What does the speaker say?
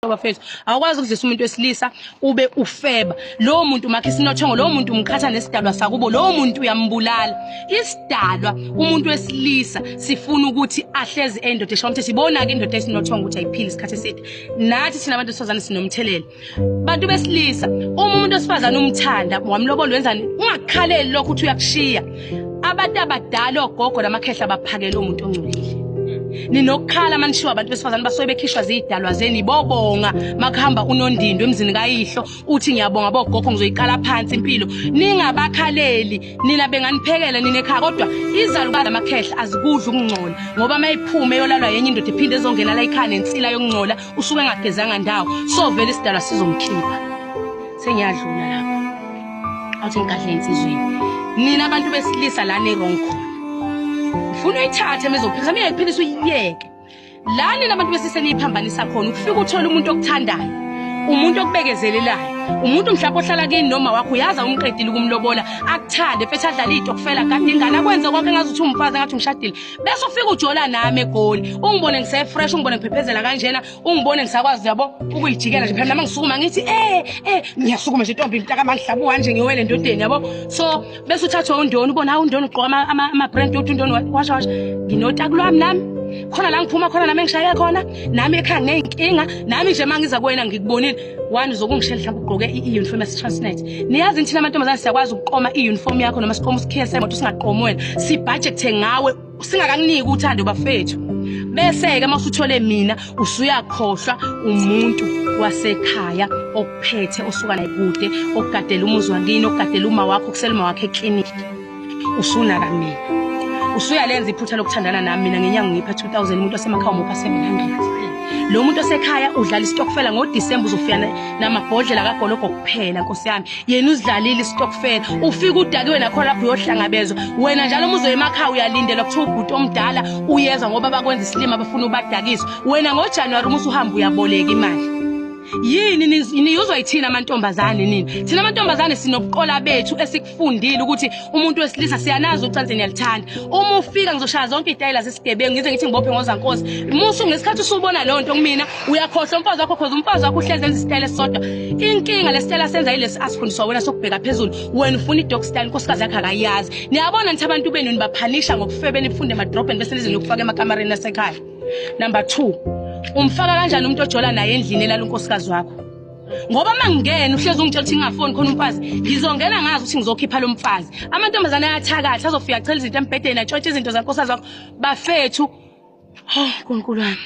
Bafethu, awukwazi ukudlisa umuntu wesilisa ube ufeba. Lowo muntu makhe isinothongo, lowo muntu umqhatha nesidalwa sakubo, lowo muntu uyambulala. Isidalwa umuntu wesilisa sifuna ukuthi ahlezi endoda eshaya umthetho. Ibona-ke indoda esinothongo ukuthi ayiphili isikhathi eside. Nathi thina abantu besifazane sinomthelela. Bantu besilisa, uma umuntu wesifazane umthanda, wamlobola, wenzani, ungakukhaleli lokho ukuthi uyakushiya. Abantu abadala, ogogo namakhehla, baphakele umuntu ongcolile. Ninokukhala manishiwa abantu besifazane, basuke bekhishwa zidalwa zeni. Bobonga makuhamba unondindo emzini kayihlo, uthi ngiyabonga bogogo, ngizoyiqala phansi impilo. Ningabakhaleli nina, benganiphekela nina ekhaya, kodwa izalukazi amakhehla azikudla ukungcola, ngoba mayiphume yolalwa yenye indoda iphinde ezongena la ekhaya nensila yokungcola, usuke engagezanga ndawo. So vele isidalwa sizomkhipha. Sengiyadlula lapho, awuthi ngigadle insizweni. Nina abantu besilisa, la ni-wrong khona, ngifuna uyithathe mezophikisa, miyayiphilisa uyiyeke. La nina abantu besilisa niyiphambanisa khona, ukufika uthole umuntu okuthandayo, umuntu okubekezelelayo, umuntu mhlawumbe ohlala kini noma wakho, uyazi awumqedile ukumlobola, akuthande mfethu, adlala iy'tokfela, gade ingane, akwenze konke engazi ukuthi umfazi, engathi umshadile, bese ufika ujola nami eGoli, ungibone ngise-fresh, ungibone ngiphephezela kanjena, ungibone ngisakwazi, yabo, ukuyijikela nje phela. Nami ngisukuma ngithi ngiyasukuma nje, ntombi mntaka, mangihlabuka nje ngiwele endodeni, yabo. So bese uthathwa undoni, ubona hawu, undoni ugqoka ama-brand, uthi undoni washa washa. Nginotaku lwami nami khona la ngiphuma khona, nami engishaye khona, nami ekhaya nginey'nkinga nami nje. Uma ngiza kuwena ngikubonile one, uzokungishela mhlawumbe ugqoke i-uniform yase-Transnet. Niyazi thina amantombazane siyakwazi ukuqoma i-uniform yakho, noma siqoma usikhiye semoto, singaqomi wena, sibhajethe ngawe singakaniki uthando, bafethu. Bese-ke uma usuthole mina, usuyakhohlwa umuntu wasekhaya okuphethe, osuka naye kude, okugadela umuzi wakini, okugadela uma wakho, kusela uma wakho ekliniki. Usunaka mina, usuyalenza iphutha lokuthandana nami. Mina ngenyanga ngipha 2000, umuntu osemakhaya umupha 700. Lo muntu osekhaya udlala isitokfela, ngoDisemba uzofika namabhodlela kagologo kuphela. Nkosi yami, yena uzidlalile isitokfela, ufika udakiwe nakhona lapho uyohlangabezwa wena. Njalo uma uzoya emakhaya uyalindelwa, kuthiwa ubhuti omdala uyeza, ngoba bakwenza isilima, bafuna ubadakiswa wena. NgoJanuwari uma usuhamba uyaboleka imali. Yini niyuzwa yithina amantombazane nini? Thina amantombazane sinobuqola bethu esikufundile ukuthi umuntu wesilisa siyanazi ucansi, niyalithanda. Uma ufika ngizoshaya zonke iy'tayela zesigebengu, ngize ngithi ngibophe ngozankosi. Musu ngesikhathi usubona leyo nto kumina, uyakhohlwa umfazi wakho, khoze umfazi wakho uhlezi enza isitayela esisodwa. Inkinga lesitayela senza yilesi asifundiswa wena sokubheka phezulu. Wena ufuna i-dog style, inkosikazi yakho akayazi. Niyabona nithi abantu benu nibaphanisha ngobufebe, nifunde emadrobheni, bese nize niyokufaka emakamareni asekhaya. Number 2, umfaka kanjani umuntu ojola naye endlini elala unkosikazi wakho? Ngoba uma ngingena uhlezi ungitshela ukuthi ngingafoni, khona umfazi, ngizongena ngazi ukuthi ngizokhipha lo mfazi. Amantombazane ayathakatha, azofika achela izinto embhedeni, atshontshe izinto zankosikazi wakho, bafethu. Oh, Nkulunkulu wami.